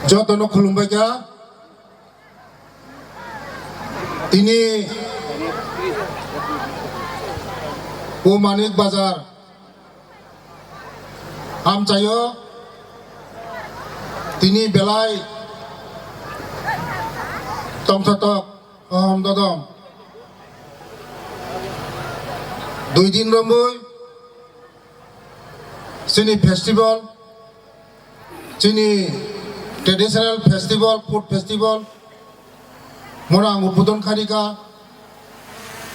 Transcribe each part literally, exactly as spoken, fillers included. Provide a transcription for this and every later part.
Jotono khulumbai kha. Tini o Manik Bazar amchaio tini belai tongthotok, hohom dodom. Dui din romwi chini festival, chini traditional festival, food festival, mono ang udbodon kharika,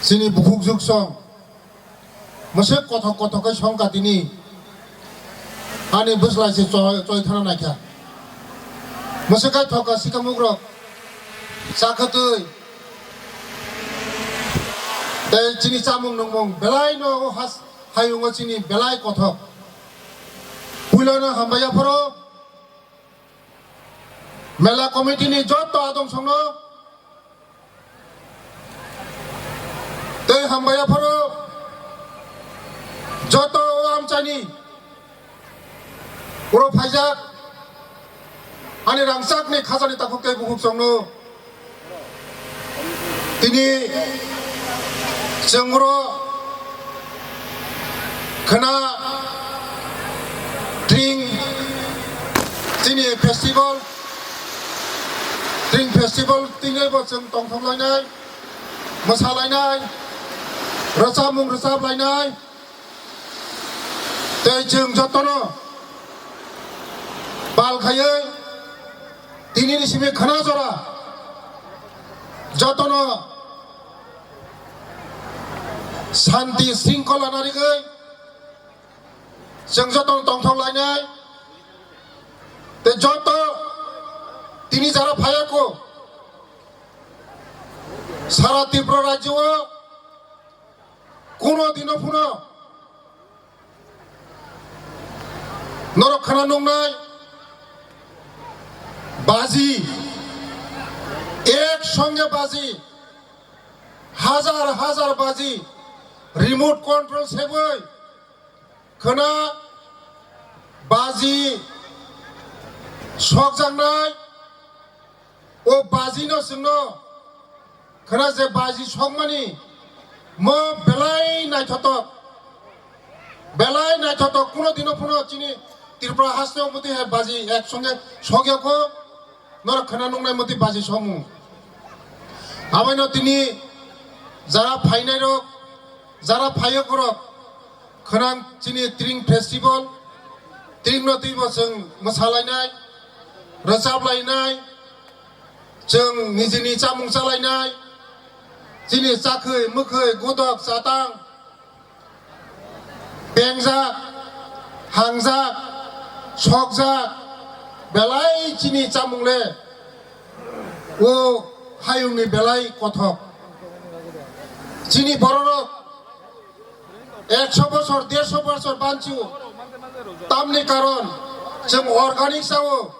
chini bukhuk juk song, mwswk kothok kothok khe songkha tini, ani bwslai se choi, choi thana naikha. Mwswk khe thokha sikamuk rok, chakhwtwi, tei chini chamung nungmung belai no o has, hayungo chini belai kothok. Puilano hambai yapharo mela committee ni joto adong songno tei hambai yapharo joto o amchaini oro phaijak ani rangchakni khajani takhuk tei bukhuk songno. Tini chwng oro khwna Tring chini festival, Tring festival tini bo chwng tongthok lainai, mwsa lainai, rwchapmung rwchap lainai, tei chwng jotono pal khaiwi Tini ni simi khwna jora jotono santi sringkhola narigwi chwng jotono tongthok lainai. Tei joto tini jara phaiya kho sara Tripura rajyo o kuno dino phuno norok khana nungnai baji, ek songe baji, hajar hajar baji, remote control sebwi khana baji sokjaknai. O baji no chwngno khwna je baji sokmani mo belai naithotok, belai naithotok. Kuno dino phuno chini Tripura haste o muti hai baji ek songe sokya kho, norok khwna nungnai muti baji somu. Abaino tini jara phainai rok, jara phaiyo khorok, khwnang chini Tring Festival, Tring no twibo chwng mwsalainai, rwchaplainai, chwng nijini chamung chalainai, chini chakhwi, mwkhwi, godok, chatang, pengjak, hangjak, sokjak, belai chini chamung le o hayungni belai kothok. Chini bororok ekso bosor, derso bosor banchu. Tamni karon chwng organic sao,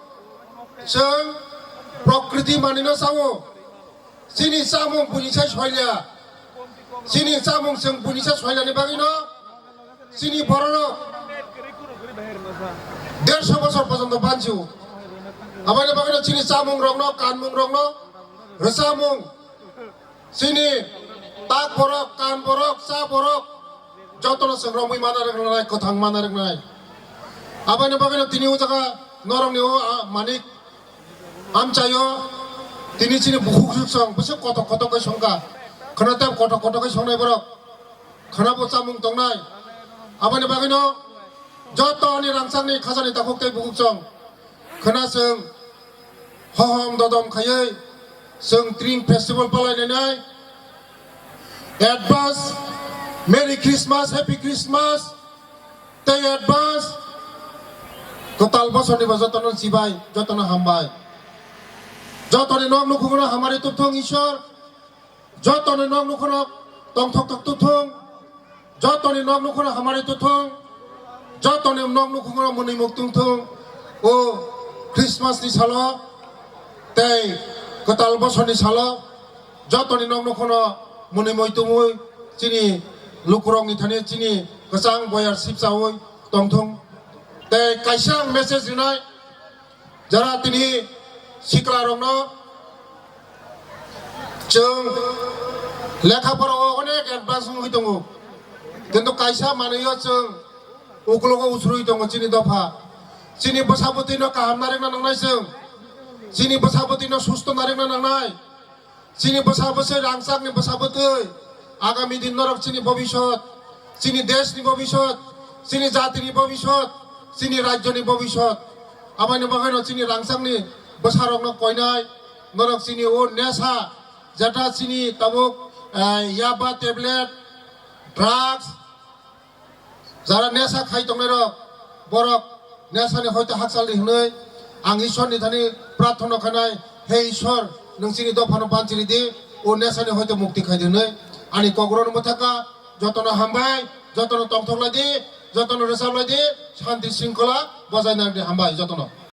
chwng prokriti manino sao. Chini chamung buini sai soilya, chini chamung chwng buini sai soilyani bagwino chini bororok derso bosor porjonto banchu. Aboni bagwino chini chamung rokno, kanmung rokno, rwchapmung, chini tak borok, kan borok, cha borok, jotono chwng romwi mana rwknai, kwthang mana rwknai. Aboni bagwino tini o jaga norokni o, a, Manik amchaio tini chini bukhuk song bwswk kotok kotok khe songkha, khwna tei kotok kotok khe songnai borok, khwna bo chamung tongnai. Aboni bagwino joto ani rangchakni khajani takhuk tei bukhuk song khwna chwng hohom dodom khaiwi chwng Tring Festival palai lainai. Advance Merry Christmas, Happy Christmas tei advance kwtal bosorni bo jotono chibai, jotono hambai. Jotoni nok nukhungno hamari tubthung Ishwar, jotoni nok nukhungno tongthok thok tubthung, jotoni nok nukhungno hamari tubthung, jotoni nok nukhungno mwnwi muk tungthung. O Christmas ni salo tei kwtal bosorni salo jotoni nok nukhungno mwnwi mui tungwi chini lukurokni thani chini kwchang boyar sipchaui tongthung. Kaisa ang message rinai, jara tini sikla rokno chwng lekha pora o onek advance wngwi tongo, kintu kaisa manwi o chwng uklogo usrwi tongo chini dopha. Chini bwsa bwtwi no kaham narwkna nangnai chwng, chini bwsa bwtwi no susto narwkna nangnai. Chini bwsa bwswi rangchakni bwsa bwtwi, agami din norok chini bobisot, chini deshni bobisot, chini jatini bobisot, chini rajyoni bobisot. Aboni bagwino chini rangchakni bwsarokno koinai, norok chini o nesha, jeta chini tabuk, eh, yaba tablet, drugs, jara nesha khai tongnairok, borok nesani hoite hakchaldi hwnwi ang Ishwarni thani prarthana khainai, "He Ishwar, nwng chini dophano banchiri di, o nesani hoite mukti khai di," hwnwi ani kokrokno mwthaka. Jotono hambai, jotono tongthok lai di, jotono rwchap lai di, shanti shringkhola bojai nang di, hambai jotono.